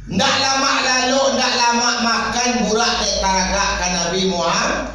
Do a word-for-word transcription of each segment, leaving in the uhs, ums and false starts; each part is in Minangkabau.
Ndak lamak lalok, ndak lamak makan, burak dek taragak ka Nabi Muhammad.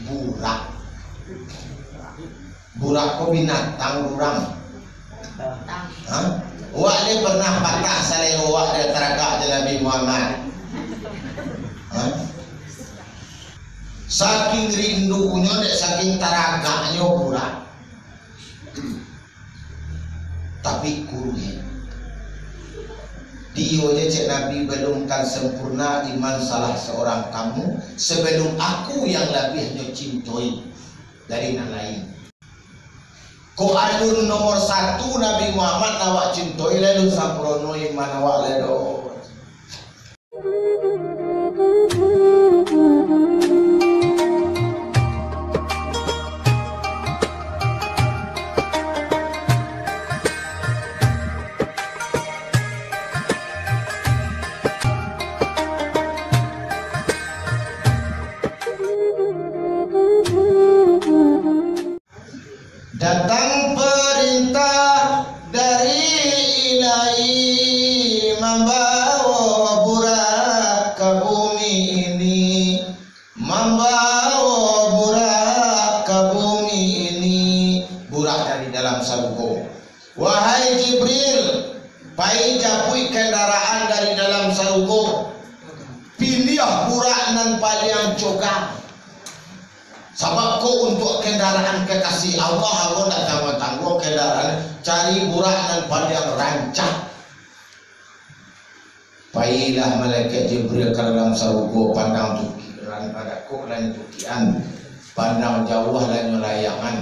Burak. Burak ko binatang urang. Ha? Wak ni pernah patah salero wak dek taragak jo Nabi Muhammad? Ha? Saking rindunyo dek saking taragaknyo burak. Tapi kuruih, di iyo je cek Nabi, belum kan sempurna iman salah seorang kamu sebelum aku yang labiah nyo cintoi dari nan lain. Ko alun nomor satu Nabi Muhammad nan awak cintoi, lai lun sampurno iman awak lai doh. Datang perintah dari Ilahi, mambawo burak ka bumi ini, mambawo burak ka bumi ini. Burak dari dalam sarugo. Wahai Jibril, pai japuik kandaraan dari dalam sarugo. Piliah burak nan paliang cogang. Sabab ko untuak kandaraan kekasih Allah, Allah ndak tangguang-tangguang kandaraan, cari burak nan paliang rancak. Pailah malaikat Jibril ka dalam sarugo, pandang tu kian, badakok lah nyo tu kian, pandang jauah lah nyo layangan.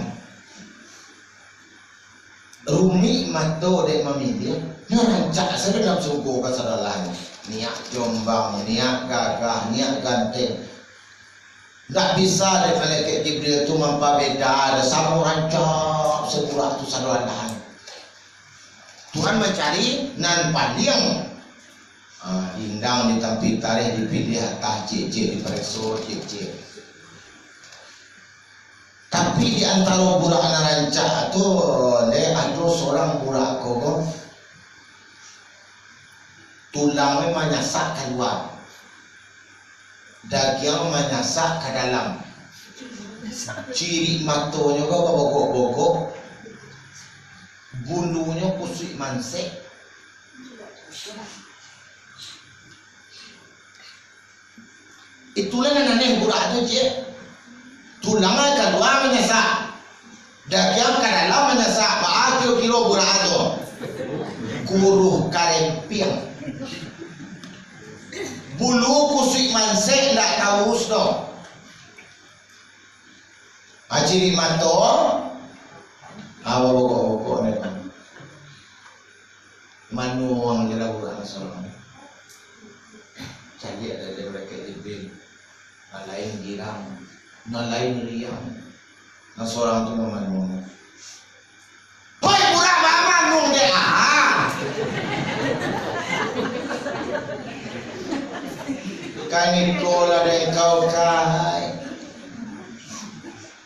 Rumik mato dek mamiliah, nyo rancak sajo dalam sarugo ka sadalahnyo. Niat jombang, niat gagah, niat ganteng. Ndak bisa dek malaikat Jibril tu mampabeda, ado samo rancak saburak tu sadalahnyo. Tuhan mancari nan paliang, ah, indang di tampi tareh, dipiliah atah ciek-ciek, dipareso ciek-ciek. Tapi di antaro burak nan rancak tu, dek, ado surang burak ko, tulangnyo manyasak kalua, dagiang manyasak ka dalam, cirik matonyo ko babogok-bogok, bulunyo kusuik mansek. Itulah nan aneh burak tu, ciek. Tulang kalua manyasak, dagiang ka dalam manyasak, baa kiro-kiro burak tu? Kuruih karempiang. Bulu kusuik mansek ndak taurus doh. Cirik mato, awa bokok-bokok ni. Manuang je lah burak nan surang. Caliak dari malaikat Jibril. Nan lain girang, nan lain riang. Nan surang tu mamanuang. Hoi, burak, baa manuang dek, ah! Kan iko lah dek kau, kai.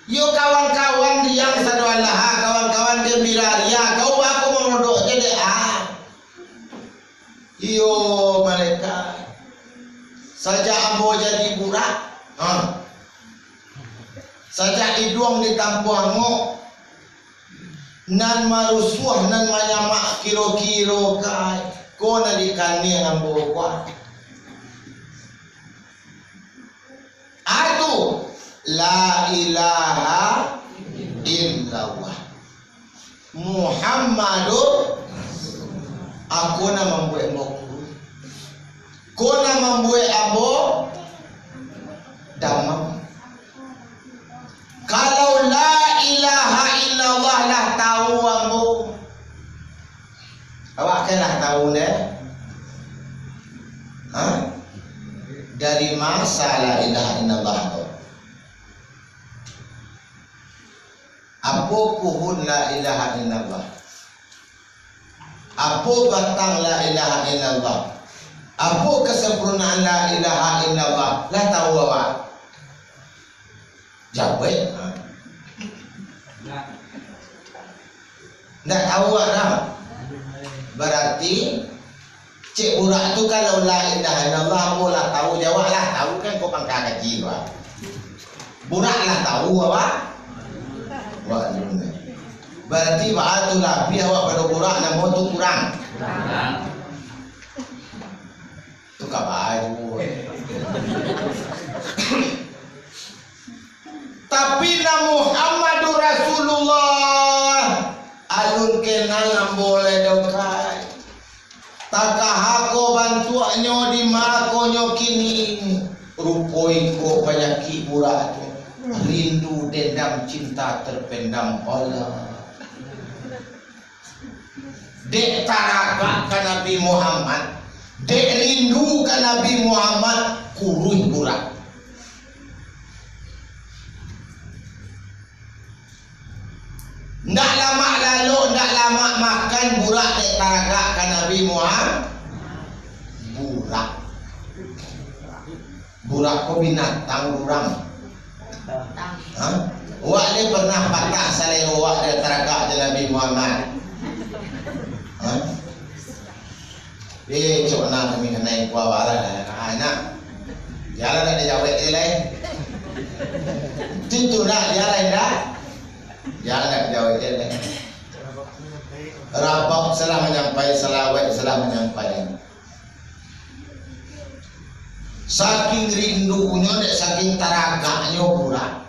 Yo, kawan-kawan riang sadalahnyo, kawan-kawan gembira riang, kau baa ko marodok je dek, ah. Iyo, malaikat. Sajak ambo jadi burak, ha. Sajak iduang ditampuah angok, nan marusuah, nan manyamak kiro-kiro, kai, ko nan dikaniang ambo, kuah. Atu, la ilaha illallah. Muhammadur, ako nan mambuek ambo kuruih. Ko nan mambuek ambo damam. Kalau la ilaha illallah lah tahu ambo. Awak kan lah tahu deh? Ha? Dari masa la ilaha illallah tu. Apo puhun la ilaha illallah? Apo batang la ilaha illallah? Apo kasampurnaan la ilaha illallah? Lah tahu awak? Jawek. Ha. Ndak tahu awak dah. Bararti Cek Burak tu, kalau la ilaha illallah, ambo lah tahu, jawab lah tahu, kan ko pangka kaji, Pak. Burak lah tahu, apa? Wah, berarti baa tu labiah awak pado Burak, namo tu kurang. Tu ka baa tu. Tapi nan Muhammadur Rasulullah, alun kenal ambo lai doh kai. Takah ko bantuaknyo, di ma ko nyo kini. Rupo iko panyakik Burak tu. Rindu, dendam, cinta terpendam. Allah. Dek taragak ka Nabi Muhammad, dek rindu ka Nabi Muhammad, kuruih Burak. Ndak lamak lalok, ndak lamak makan Burak dek taragak ka Nabi Muhammad. Burak. Burak ko binatang urang. Ha? Awak ni pernah patah salero awak dek taragak jo Nabi Muhammad? Ha? Eh, cok nah kami kanai kuah awak lah. Ha, nak. Jalan nak dijawek je lai. Itu tu nak, jalan dah. Jalan nak dijawek je lai. Rabak salah manyampai, salawek salah manyampai. Saking rindunyo dek saking taragaknyo Burak.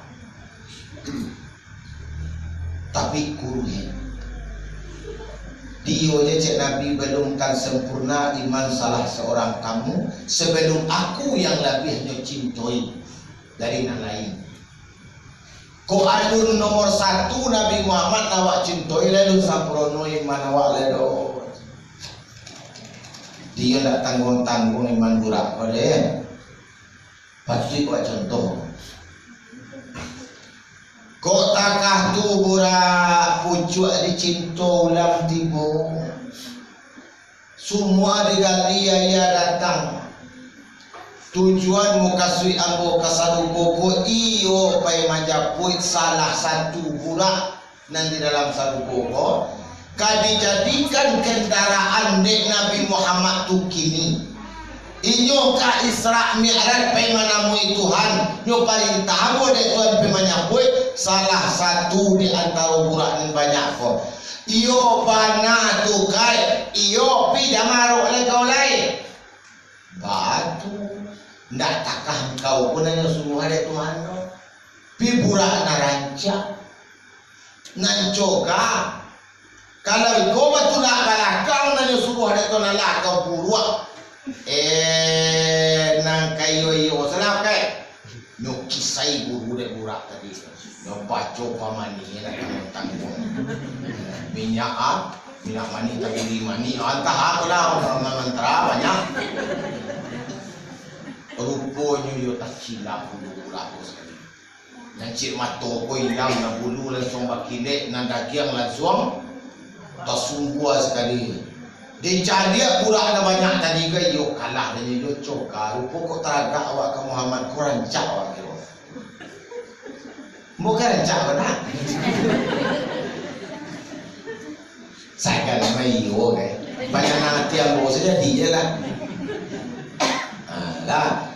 Tapi kuruih. Dio je cek Nabi, belum kan sempurna iman salah seorang kamu sebelum aku yang labiahnyo cintoi dari nan lain. Kok alun nomor satu Nabi Muhammad nan awak cintoi, lai alun sampurno iman awak lai doh. Dio ndak tangguang-tangguang iman Burak ko deh. Patuik awak contoh. Kok takah tu Burak, pucuak dicinto ulam tibo. Sumua digali aia datang. Tujuan mukasuik ambo ka sarugo ko iyo pai manjapuik salah satu Burak nan di dalam sarugo ko, ka dijadikan kandaraan dek Nabi Muhammad tu kini. Inyo ka Isra Mi'raj pai manamui Tuhan, nyo parintah ambo dek Tuhan pai manjapuik salah satu di antaro Burak nan banyak ko. Iyo bana tu kai, iyo pi jamarok lai kau lai. Batu, ndak takah kau pun nan nyo suruah dek Tuhan tu. Pi Burak nan rancak, nan cogah. Kalau iko batulak balakang nan nyo suruah dek Tuhan, alah kau Burak. Eh, nan ka iyo-iyo salah kai. Nyo kisai guru dek Burak tadi. Nyo baco pamani nak tangguang-tangguang. Minyak ah, minyak manih tabuli manih. Antah apolah, mantra banyak. Ruponyo iyo tacilap guru Burak tu sakali. Nan cik mato ko ilang, nan bulu lansuang bakilek, nan dagiang lansuang tasumbua sakali. Dicaliak Burak nan banyak tadi ko, iyo kalah dek inyo, iyo cogah. Rupo kok taragak awak ka Muhammad ko, rancak awak kiro. Ambo kan rancak ko nak. Sagan ma iyo kan. Banyak nan ati ambo sajadi je lah. Alah.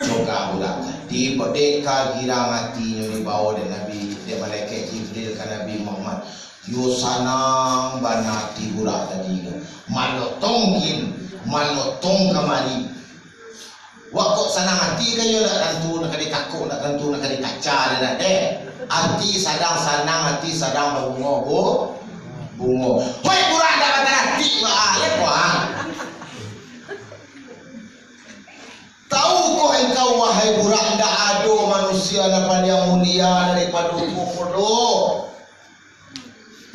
Cogah Burak tadi, dek ka girang atinyo dibao dek Nabi, dek malaikat Jibril ka Nabi Muhammad. Yo sanang bana ati Burak tadi tu. Malotong kin, malotong kamari. Wak kok sanang ati kan yo, ndak tantu nak ka ditakok, ndak tantu nak ka dikaca, dah, dah, deh. Ati sadang sanang, ati sadang babungo, bu-, bungo. Hoi Burak, ndak bataratik, wak, ah, ya, wak. Tahukah engkau, wahai Burak, ndak ado manusia nan paliang mulia daripado ko, ko doh?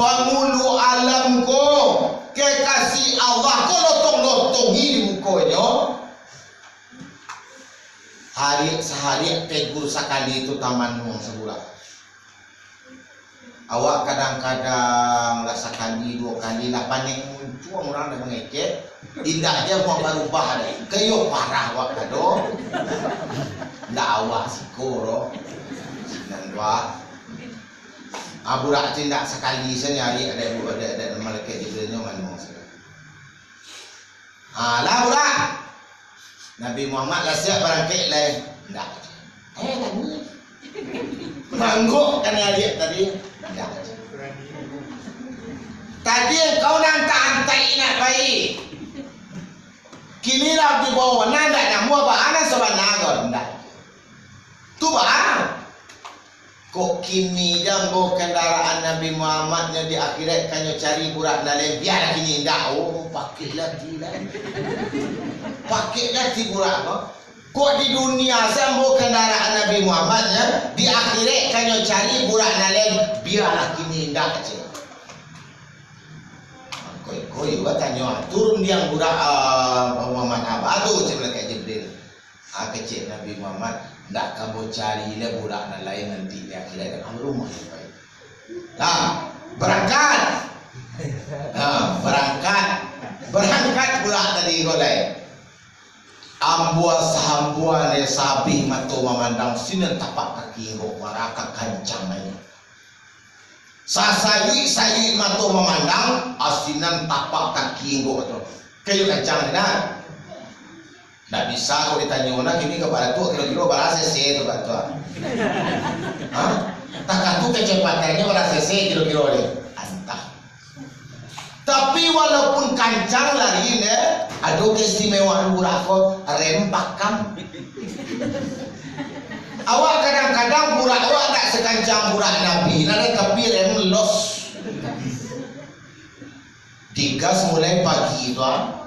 Pangulu alam ko, kekasih Allah ko, lotong-lotongi di mukonyo. Hariak sahariak tegur sakali tu tamanuang sabulan. Awak kadang-kadang lah sakali, duo kali lah panek muncuang urang dah mangecek. Indak je muak barubah deh. Kayo parah awak kado. Ndak awak siko doh. Sinan doh. Ah, Burak tu indak sakali saja ari ada, ada, ada malaikat Jibril nyo mano sajo. Alah, burak. Nabi Muhammad lah siap barangkek lai. Indak. Eh, tadi. Manggok kan ariak tadi. Indak. Tadi engkau nan taantai nak pai. Kini lah dibawa nan dak namuah baa nan sabana ko. Indak. Tu baa. Kok kini jan ambo kandaraan Nabi Muhammad nyo di akhirat ka nyo cari burak nan lain, bialah kini indak. Oh, pakeklah ati lai. Pakeklah ati burak ko. Kok di dunia se ambo kandaraan Nabi Muhammad nyo, di akhirat ka nyo cari burak nan lain, bialah kini indak, cek. Koi-koi batanyo, turun diang burak, ah, Muhammad, ah, baa tu, cek malaikat Jibril. Ah, kecek Nabi Muhammad, ndak ka ambo cari lai burak nan lain nanti di akhirat, kan rumah sampai. Nah, barangkat. Nah, barangkat. Barangkat burak tadi ko lai. Ambuah sahambuah lai, sabih mato mamandang, sinan tapak kaki ko, marangkak kancang lai. Sasayuik-sayuik mato mamandang, asinan tapak kaki inggok tu. Kayo kancang ni, nah. Ndak bisa kok ditanyo, nah, kini ka Pak Datuak kiro-kiro bara cc tu, Pak Datuak? Hah? Takah tu kacepatannyo bara cc kiro-kiro ni? Antah. Tapi walaupun kancang lari, neh, ado keistimewaan burak ko, rem pakam. Awak kadang-kadang burak awak tak sakancang burak Nabi, nah, tapi rem los. Digas mulai pagi tu, ah.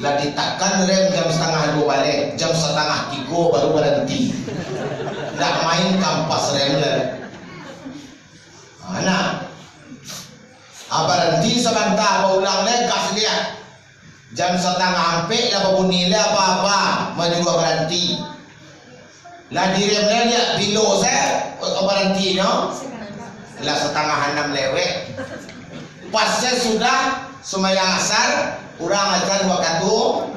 Lah ditakan rem jam satangah duo baleh, jam satangah tigo baru baranti. Ndak main kampas rem lai. Mana? Ah, baranti sabanta, baulang lai gas liak. Jam satangah ampek lah babunyi lai apa-apa, manyuruah baranti. Lah direm lai liak bilo se, barantinyo. Lah satangah anam lewek. Pas se sudah sumbayang asar, urang azan wakatu.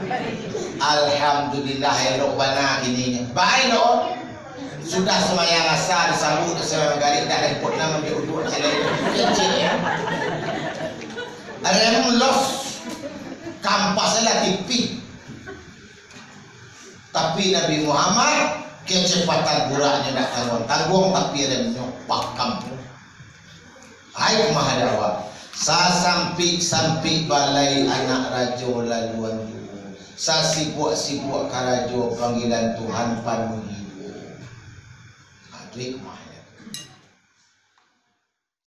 Alhamdulillah, elok bana kini. Baik lo. Sudah sumbayang asar, disambuik sumbayang magarib, dah repot nak ambiak uduak, cek lai. Kecek, ya. Rem los, kampasnyo lah tipih. Tapi Nabi Muhammad, kecepatan buraknyo ndak tangguang-tangguang, tapi remnyo pakam. Ai kumaha dek awak, sasampik-sampik balai anak rajo laluan juo, sasibuak-sibuak karajo panggilan Tuhan panuhi juo. Nah, tu ai kumaha.